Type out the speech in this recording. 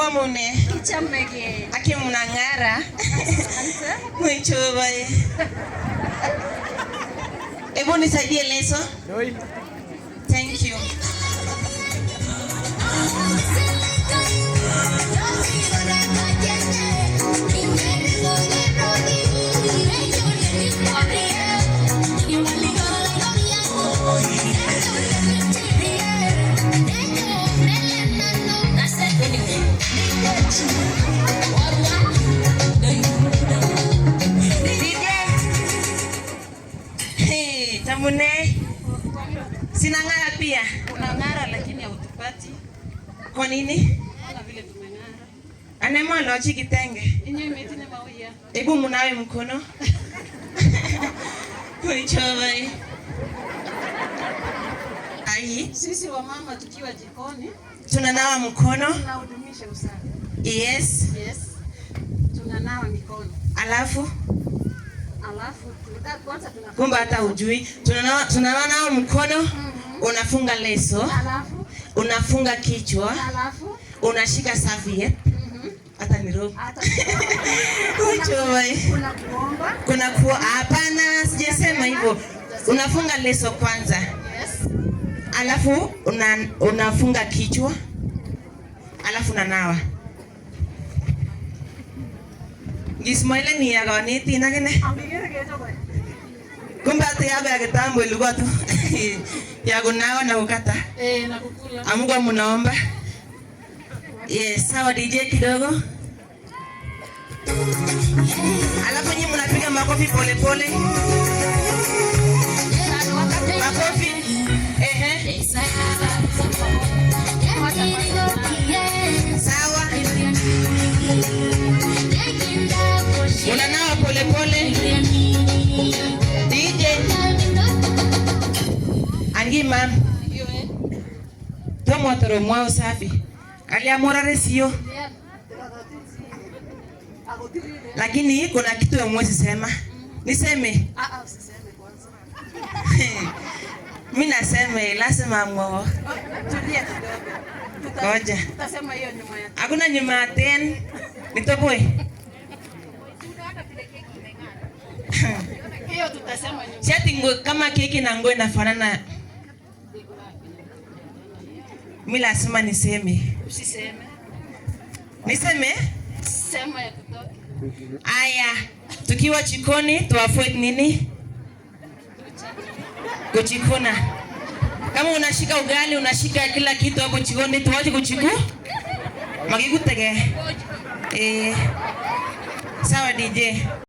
Wamune. Kichamege. Aki mnang'ara. Mwichobae. Hebu nisaidie leso. Thank you. DJ. Hey, Tamune. Sinang'ara pia. Unang'ara lakini hautupati. Kwa nini? Ona vile tumeng'ara. Anemwalochi kitenge. Inye imetine mawia. Hebu munawe mkono. Kuichobai. Ai, Sisi wamama tukiwa jikoni tunanawa mkono. tunahudumisha usafi. Yes. Yes. Tunanawa mikono. Alafu Alafu kwanza tunafunga. Kumbe hata ujui. Tunanawa mkono. Unafunga leso. Alafu Unafunga kichwa. alafu Unashika serviette. Hata ni roho. Hata Kuichobai. kuna kuomba. Kuna kuwa hapana, sijasema hivyo. Unafunga leso kwanza. Yes. Alafu unafunga kichwa. Alafu unanawa. Gismaila ni ya kanetin akine. Ambigere kechobe. Kumbe hata yako ya kitambo ilikuwa tu ya kunawa na kukata. Eh, na kukula. Amuko mnaomba. Yes, sawa DJ kidogo. Alafu nyinyi mnapiga makofi pole pole. Makofi. Ehe. Sawa. Unanawa pole pole. DJ. Angi mam. Hiyo eh. Tomotoro mwao safi. Aliamorare sio. Lakini kuna kitu ya mwezi sema. Niseme. Ah ah, usiseme kwanza. Mimi nasema lazima mwao. Tulia kidogo. Ngoja. Tutasema hiyo nyuma ya. Hakuna nyuma ya 10. Nitoboe. Hiyo tutasema nyuma. Shati nguo kama keki na nguo inafanana. Mimi lazima niseme. Usiseme. Niseme? Sema ya kutoka. Aya, tukiwa jikoni tuavoid nini? Kujikuna. Kama unashika ugali, unashika kila kitu hapo jikoni, tuache kuchiku. Makikutege. Eh. Sawa DJ.